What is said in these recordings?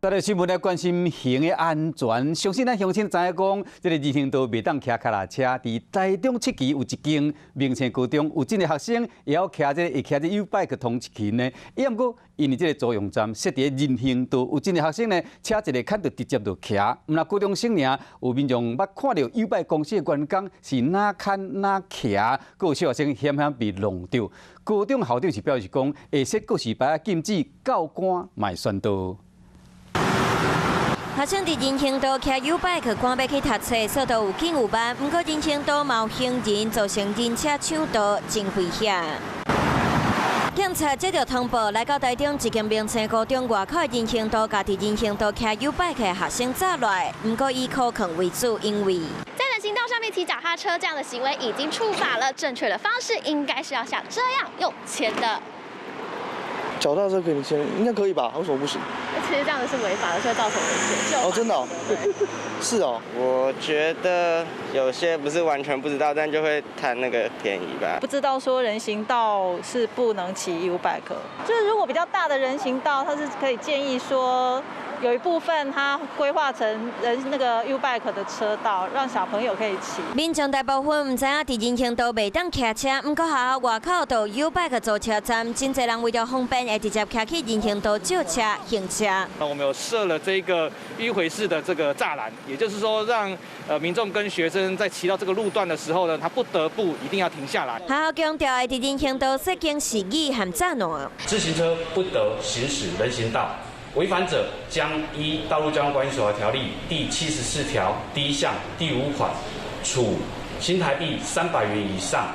再來新聞來關心行的安全，相信咱鄉親知影講，這个人行道袂當騎跤踏車。佇台中七期有一間明星高中，有真濟學生會曉騎這个，會騎這 YouBike 通勤呢。伊毋過因為這个租用站設佇人行道，有真濟學生呢，車一个牽就直接就騎。毋但高中生爾，有民眾捌看著 YouBike 公司的員工是哪牽哪騎，閣有小學生險險被弄著。高中校長是表示講，會設告示牌禁止教官嘛會宣導。學生佇人行道騎 YouBike，趕欲去讀冊，速度有緊有慢。毋過人行道嘛有行人，造成人車搶道，真危險。警察接著通報，來到台中一間明星高中外口的人行道，共佇人行道騎 YouBike 的學生紮落來。毋過以可控為主，因為在人行道上面騎腳踏車這樣的行為已經觸法了，正確的方式應該是要像這樣用牽的。腳踏車可以牽，應該可以吧？為什麼不行？其實這樣子是違法的，是會造成危險。哦，真的哦？是哦。我覺得有些不是完全不知道，但就會貪那個便宜吧。不知道說人行道是不能騎 YouBike，就是如果比較大的人行道，它是可以建議說有一部分它規劃成人那個 YouBike 的車道，讓小朋友可以騎。民眾大部分毋知影佇人行道袂當騎車，毋過學校外口就有 YouBike 租車站，真濟人為著方便會直接騎去人行道借車行車。那我們有設了這個迂迴式的這個柵欄，也就是說，讓民眾跟學生在騎到這個路段的時候呢，他不得不一定要停下來。學校強調，會佇人行道設警示語和柵欄。自行車不得行駛人行道。違反者將依《道路交通管理處罰條例》第74條第一項第五款，處新台幣300元以上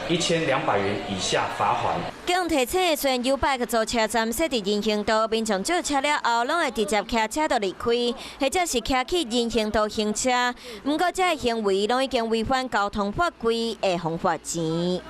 1200元以下罰鍰。警提醒，雖然 YouBike 租車站設佇人行道，民眾借車了後，攏會直接騎車就離開，或者是騎去人行道行車。毋過，這个行為攏已經違反交通法規，會予罰錢。